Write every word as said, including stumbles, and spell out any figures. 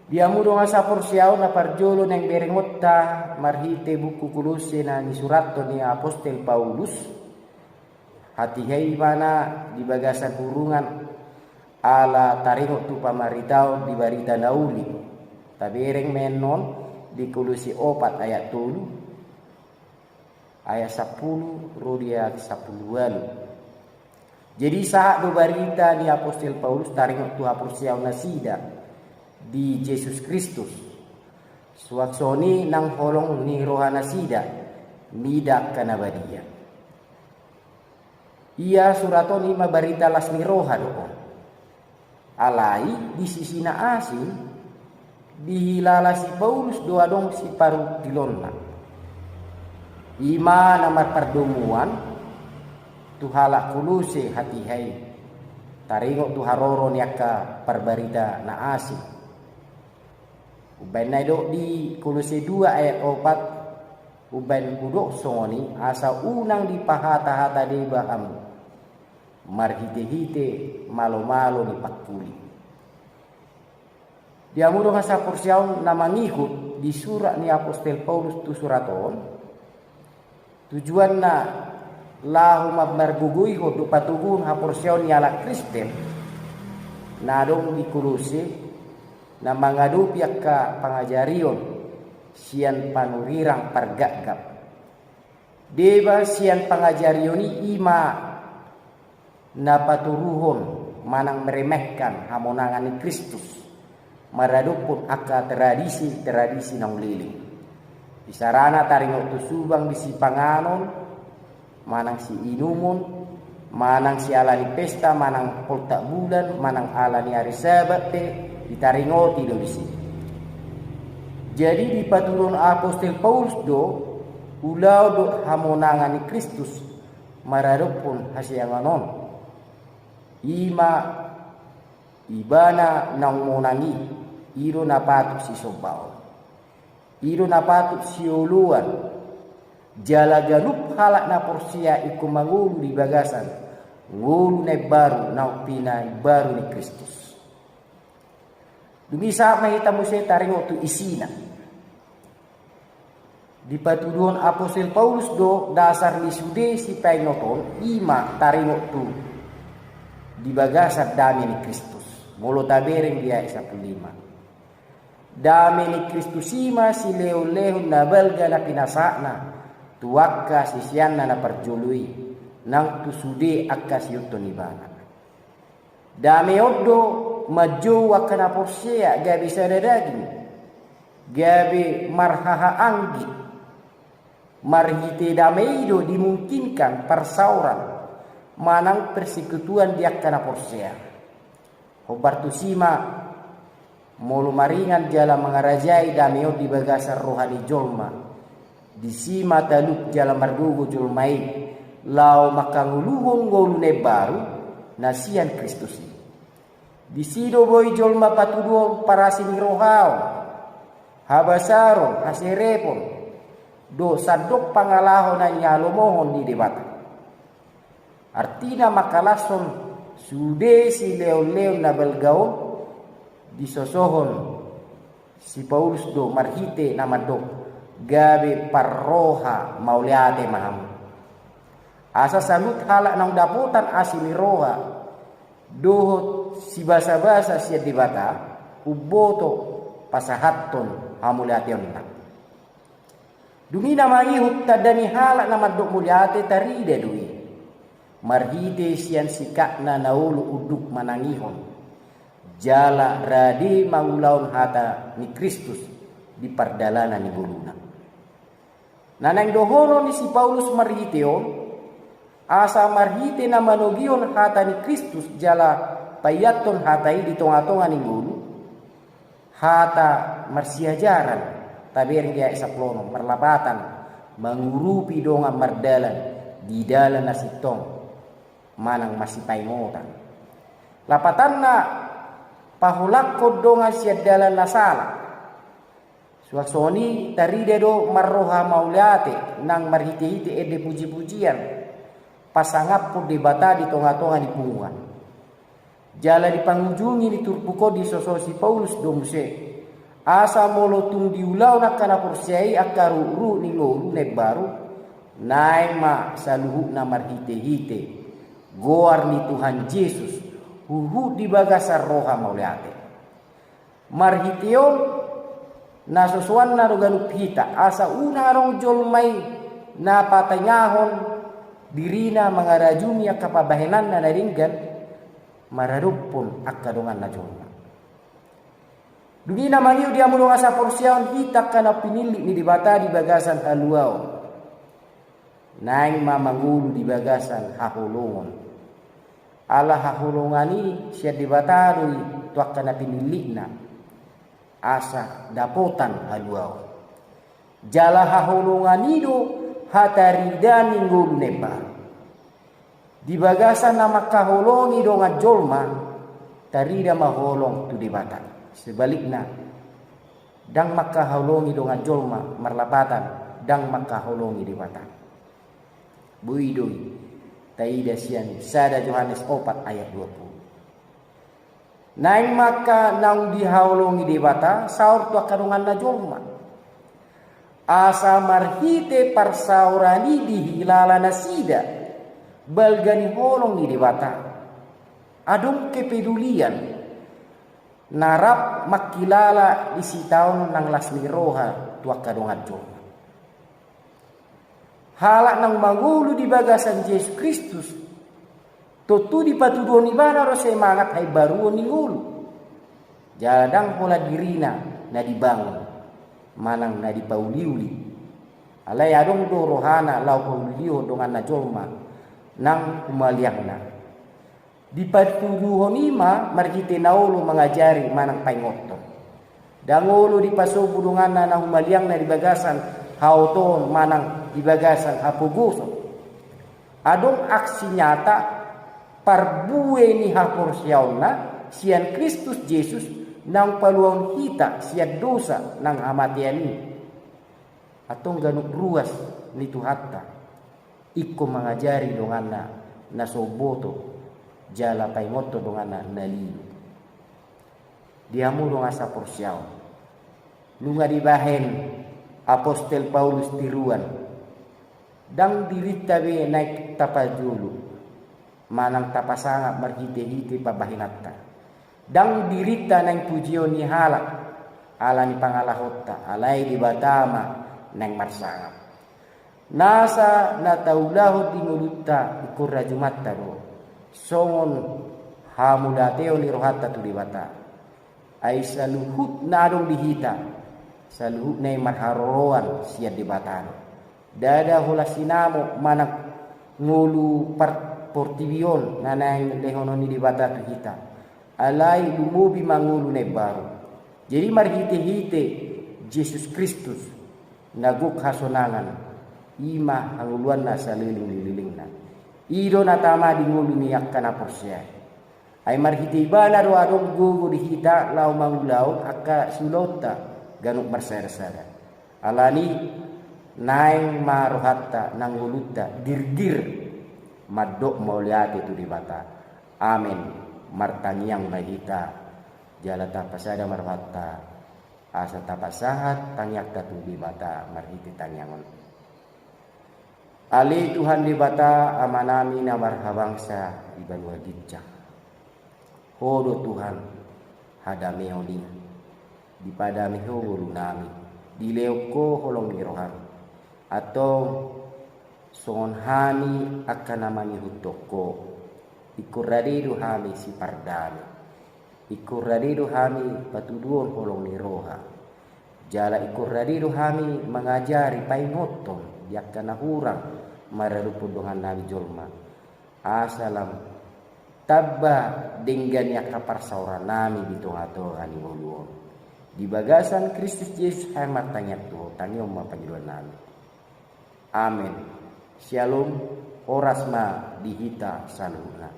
Di hamu dongan saporseaon, na parjolo naeng berengonta marhite buku Kolose na nisurathon ni apostel Paulus. Hatiha i ma na di bagasan hurungan ala taringot tu pamaritaon di barita na uli. Tabereng ma annon di Kolose opat ayat tolu, ayat sampulu ro di ayat sampulu ualu. Jadi sahat do barita ni apostel Paulus taringot tu haporseaon nasida di Jesus Kristus. Suang songon i nang holong ni roha nasida mida angka na badia. Ia surat on i ma barita las ni roha do on. Alai di sisi na asing, dihilala si Paulus do adong siparungkilonna. I ma na marpardomuan tu halak Kolose hatiha i, taringot tu haroro ni angka parbarita na asing. Umbaen na didok di Kolose dua ayat opat, umbaen hudok songon i, asa unang dipahatahata deba hamu marhitehite malomalo ni pangkuli. Di hamu dongan saporseaon na mangihut di surat ni apostel Paulus tu surat on, tujuanna laho mammargogoihon dohot patoguhon haporseaon ni halak Kristen na adong di Kolose, na mangadopi angka pangajarion sian panurirang pargapgap. Deba sian pangajarion i, i ma na patoruhon manang meremehkan hamonangan ni Kristus maradophon angka tradisi-tradisi naung leleng. Isarana taringot tu subang di sipanganon manang siinumon, manang siala ni pesta, manang poltak bulan, manang ala ni ari Sabat pe ditaringoti do disi. Jadi dipatuduhon apostel Paulus do ulaon dohot hamonangan ni Kristus maradophon hasiangan on. I ma Ibana naung monang i, i do na patut sisombaon, i do na patut sioloan. Jala ganup halak na porsea ingkon mangolu di bagasan ngolu na imbaru naung pinaimbaru ni Kristus. Dung i sahat ma hita muse taringot tu isina. Dipatuduhon apostel Paulus do dasar ni sude sipaingot on, i ma taringot tu di bagasan dame ni Kristus. Molo tabereng di ayat sampulu lima. Dame ni Kristus i ma silehonlehon na balga na pinasahatna tu angka siseanna na parjolo i, nang tu sude angka siihuthon ibana. Dame on do manjou angka na porsea gabe sada daging, gabe marhahaanggi. Marhite dame i do dimungkinkan parsaoran manang persekutuan di angka na porsea. Hombar tusi ma, molo maringan jala mangarajai dame on di bagasan roha ni jolma, disi ma talup jala margogo jolma i laho mangkangoluhon ngolu na imbaru na sian Kristus i. Disi do boi jolma patuduhon parasi ni rohaon, habasaron, haserepon, dohot sandok pangalaho na nialomohon ni Debata. Artina mangkalashon sude silehonlehon na balga on. Disosohon si Paulus do marhite na mandok, gabe parroha mauliate ma hamu. Asa saluhut halak naung dapotan asi ni roha dohot sibasabasa sian Debata, umboto pasahathon hamuliateonna. Dung i na mangihut tanda ni halak na mandok mauliate tarida do i marhite sian sikapna na olo unduk manangihon jala rade mangulahon hata ni Kristus di pardalanan ni ngoluna. Na naeng dohonon ni si Paulus marhite on, asa marhite na manogihon hata ni Kristus jala paiathon hata i di tongatonga ni ngolu, hata marsiajaran, tabereng di ayat sampulu onom, marlapatan mangurupi dongan mardalan di dalan na sintong manang masipaingotan. Lapatanna, paholangkon dongan sian dalan na sala. Suang songon i tarida do marroha mauliate nang marhitehite ende pujipujian, pasangaphon Debata di tongatonga ni punguan. Jala di pangujungi ni turpuk on disoso si Paulus do muse, Asa molo tung diulahon angka na porsea i angka ruhut-ruhut ni ngolu na imbaru, naeng ma saluhutna marhite-hite goar ni Tuhan Jesus, huhut di bagasan roha mauliate. Marhite on, nasosoanna do ganup hita, asa unang adong jolma i na patangihon dirina mangarajumi angka pambahenanna na denggan maradophon angka donganna jolma. Dung i na mangihut di hamu dongan saporseaon, hita angka na pinillit ni Debata di bagasan haluaon, naeng ma mangolu di bagasan haholongon. Ala haholongan i sian Debata do i tu angka na pinillitna, asa dapotan haluaon. Jala haholongan i do hatarida ni ngolu na imbaru. Di bagasan na mangkaholongi dongan jolma, tarida ma holong tu Debata. Sebalikna, ndang mangkaholongi dongan jolma marlapatan, ndang mangkaholongi Debata. Boi do i taida sian sada Johannes opat ayat dua pulu. Naeng ma angka naung dihaholongi Debata saor tu angka donganna jolma, asa marhite parsaoran i dihilala nasida balga ni holong ni Debata. Adong kepedulian na rap mangkilala di sitaonon nang las ni roha tu angka dongan jolma. Halak naung mangolu di bagasan Jesus Kristus, tontu dipatuduhon ibana do semangat haimbaruon ni ngolu. Jala ndang holan dirina na dibangun manang na dipauliuli. Alai adong do rohana laho pauliulihon donganna jolma nang humaliangna. Dipatuduhon i ma marhite na olo mangajari manang paingothon. Ndang olo dipasombu donganna na humaliangna di bagasan haotoon manang di bagasan hapogoson. Adong aksi nyata parbue ni haporseaonna sian Kristus Jesus naung paluahon hita sian dosa nang hamatean i. Antong ganup ruas ni Tuhanta ingkon mangajari donganna na so umboto jala paingothon donganna na lilu. Di hamu dongan saporseaon, nunga dibahen apostel Paulus tiruan, ndang dirinta be naeng tapajolo manang tapasangap marhitehite pambahenanta. Ndang dirinta naeng pujion ni halak ala ni pangalahonta, alai Debata ma naeng marsangap. Nasa na taulahon di ngolunta ingkon rajumanta do songon hamauliateon ni rohanta tu Debata. Ai saluhut na adong di hita, saluhutna i marharoroan sian Debata do. Ndada holan sinamot manang ngolu par-, portibi on na naeng lehonon ni Debata tu hita. Alai lumobi ma ngolu na imbaru. Jadi marhitehite Jesus Kristus na gok hasonangan, i ma hangoluanna saleleng ni lelengna. I do na tama di ngolu ni angka na porsea. Ai marhite ibana do adong gogo di hita laho mangulahon angka siulaonta ganup marsada-sada. Alani naeng ma rohanta nang ngolunta girgir mandok mauliate tu Debata. Amen. Martangiang ma hita jala tapasada ma rohanta asa tapasahat tangiangta tu Debata marhite tangiang on. Ale Tuhan Debata, Amanami na marhabangsa di banua ginjang. Ho do Tuhan hadameon i. Dipadame Ho ngolunami, dilehon Ho holong ni roham. Antong songon hami angka na mangihuthon Ho, ingkon rade do hami sipardame. Ingkon rade do hami patuduhon holong ni roha. Jala ingkon rade do hami mangajari paingothon di angka na hurang maradophon dongannami jolma. Asa lam tamba denggan i angka parsaorannami di tonga-tonga ni ngolu on. Di bagasan Kristus Jesus hami martangiang tu Ho, tangihon ma pangidoannami. Amen. Syalom, horas ma di hita saluhutna.